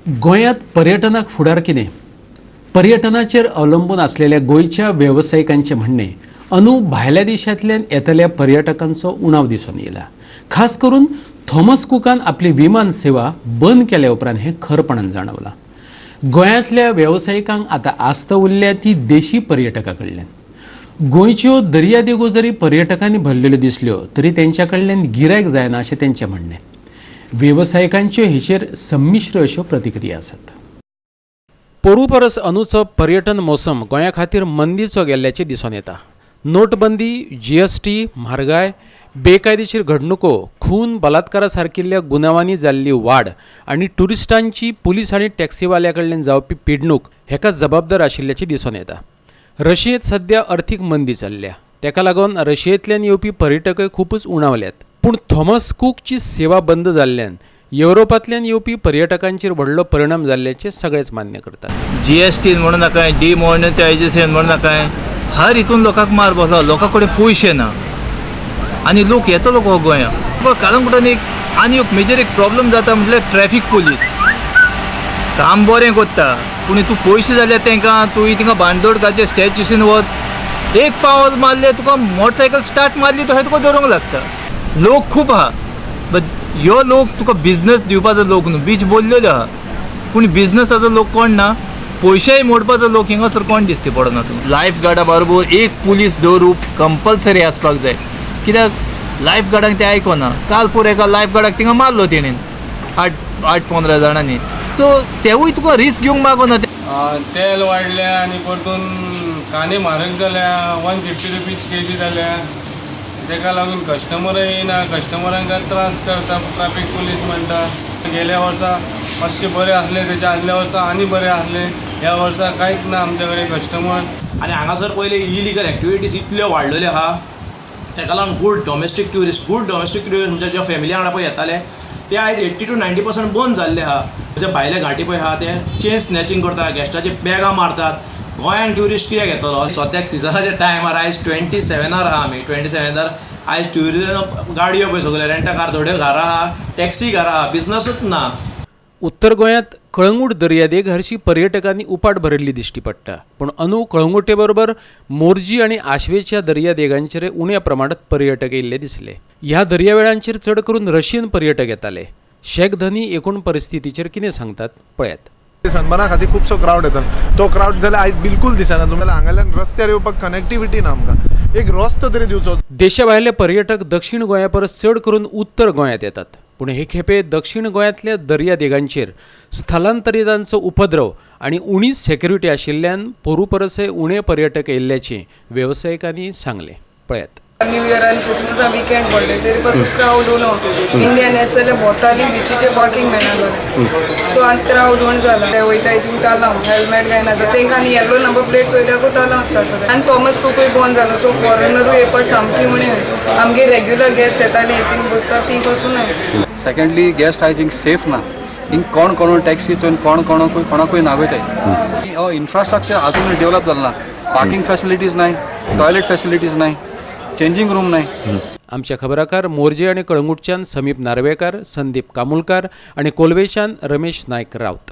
गोंयांत पर्यटनाक फुडार कितें? पर्यटनाचेर अवलंबून आसलेल्या गोंयच्या वेवसायिकांचें म्हणणें, अंदू भायल्या देशांतल्यान येतल्या पर्यटकांचो उणाव दिसून येयला. खास करून थॉमस कुकान आपली विमान सेवा बंद केल्या उपरांत हें खरपणान जाणवलां. गोंयांतल्या वेवसायिकांक आतां आस्त उरल्या ती देशी पर्यटकां कडल्यान. गोंयच्यो दर्यादेगो जरी पर्यटकांनी भरलेल्यो दिसल्यो तरी तेंच्या कडल्यान गिरायक जायना अशें तेंचें म्हणणें. वेवसायिकांच्यो हेचेर संमिश्र अश्यो प्रतिक्रिया आसात. पोरू परस अंदूचो पर्यटन मोसम गोंया खातीर मंदीचो गेल्ल्याचें दिसून येता. नोटबंदी, जीएसटी, म्हारगाय, बेकायदेशीर घडणुको, खून, बलात्कारा सारकिल्ल्या गुन्यांवांनी जाल्ली वाड आनी ट्युरिस्टांची पुलीस आनी टॅक्सीवाल्या कडल्यान जावपी पिडणूक हेका जबाबदार आशिल्ल्याचें दिसून येता. रशियेंत सद्या अर्थीक मंदी चल्ल्या. तेका लागून रशियेंतल्यान येवपी पर्यटकय खुबूच उणावल्यात. पूण थॉमस कूकची सेवा बंद जाल्ल्यान येवरोपांतल्यान येवपी पर्यटकांचेर व्हडलो परिणाम जाल्ल्याचें सगळेच मान्य करतात. जीएसटीन म्हणून नाकाय, डिमॉनिटायजेशन म्हणून नाकाय, हर हितून लोकांक मार बसलो. लोकां कडेन पयशे ना आनी लोक येतलो कसो गोंया? कलंगूटान एक आनी एक मेजर एक प्रॉब्लम जाता म्हटल्यार ट्रॅफीक पोलीस काम बरें करता, पूण तूं पयशे जाल्यार तांकां तुवें थिंगा बांदोडकाचे स्टॅच्यून वच, एक पावल मारलें तुका, मोटरसायकल स्टार्ट मारली तशें तुका धरूंक लागता. लोक खूब आहा, बट ह्यो लोक तुका बिजनस दिवपाचो लोक न्हू. बीच बोल्लेलो आहा, पूण बिजनसाचो लोक कोण ना, पयशेय मोडपाचो लोक हिंगासर कोण दिसती पडना. तूं लायफ गार्डा बरोबर एक पुलीस दवरूप कंपल्सरी आसपाक जाय, कित्याक लायफ गार्डांक ते आयकना. काल पोर एका लायफ गार्डाक थिंगा मारलो तेणेन 8-8 15 जाणांनी. सो तेवूय तुका रिस्क घेवंक मागना. तेल वाडल्या आनी परतून कांदे म्हारग जाल्या. ₹150 केजी जाल्या. तेका लागून कस्टमरय येयना. कस्टमरांक त्रास करता ट्राफीक पुलीस म्हणटा. गेल्या वर्सा मातशे बरे आसले, तेच्या आदल्या वर्सा आनी बरे आसले. ह्या वर्सा कांयच ना आमच्या कडेन कस्टमर. आनी हांगासर पयलीं इलिगल एक्टिविटीज इतल्यो वाडलेल्यो आहा, ताका लागून good domestic tourist म्हणजे जे फॅमिली वांगडा पळय येताले ते आयज 80 to 90% बंद जाल्ले आहा. जे भायले घांटी पळय आहा, ते चेन स्नॅचिंग करता, गेस्टाची बॅगां मारतात. गोंयांत ट्युरिस्ट कित्याक येतलो? सद्याक सिजनाच्या टायमार आयज 27ar आहा आमी. 27ar आयज ट्युरिजम गाडयो पळय सगळ्यो रेंटा कार थोड्यो घरा आहा, टॅक्सी घरा आहा, बिजनसूच ना. उत्तर गोंयांत कळंगूट दर्यादेग हरशी पर्यटकांनी उपाट भरिल्ली दिश्टी पडटा, पूण अंदू कळंगुटे बरोबर मोरजी आनी आशवेच्या दर्यादेगांचेर उण्या प्रमाणात पर्यटक येयल्ले दिसले. ह्या दर्यावेळांचेर चड करून रशियन पर्यटक येताले. शेक धनी एकूण परिस्थितीचेर कितें सांगतात, पळयात. सनबर्ना खातीर खुबसो क्रावड येता. तो क्रावड जाल्यार आयज बिलकूल दिसना. तुमी हांगाल्यान रस्त्यार येवपाक कनेक्टिविटी ना. आमकां एक रस्तो तरी दिवचो. देशा भायले पर्यटक दक्षिण गोंया परस चड करून उत्तर गोंयांत येतात, पूण हे खेपे दक्षिण गोंयांतल्या दर्यादेगांचेर स्थलांतरितांचो उपद्रव आनी उणी सेक्युरिटी आशिल्ल्यान पोरू परसय उणे पर्यटक येयल्ल्याचें वेवसायिकांनी सांगलें. पळयात. न्यू इयर आनी क्रिसमसा विकेंड पडले तरी पासून क्रावड उणो. इंडियन आसले भोंवताली, बिचीचे पार्किंग मेळनासलें. सो आनी क्रावड उण जाला. ते वयता हितून तालांव, हेल्मेट घायना. तेंकां आनी येल्लो नंबर प्लेट चोयल्याकूच तालांव स्टार्ट जाता. आनी थॉमस कुकूय बंद जालो, सो फॉरेनरूय येवपाक सामकी उणें. आमगे रेग्युलर गेस्ट येताले, हितीन बसता, ती पासून ना. सेकंडली, गेस्ट आयज हिंग सेफ ना. हिंग कोण कोण टॅक्सी चोवन कोण कोणाकूय कोणाकूय नागयताय. हो इन्फ्रास्ट्रक्चर अजून डेव्हलप जालें ना. पार्किंग फॅसिलिटीज नाय, टॉयलेट फॅसिलिटीज नाय, चेंजींग रूम नाय. आमच्या खबराकार मोरजे आनी कळंगूटच्यान समीप नार्वेकार, संदीप कामुलकार आनी कोलवेच्यान रमेश नायक राऊत.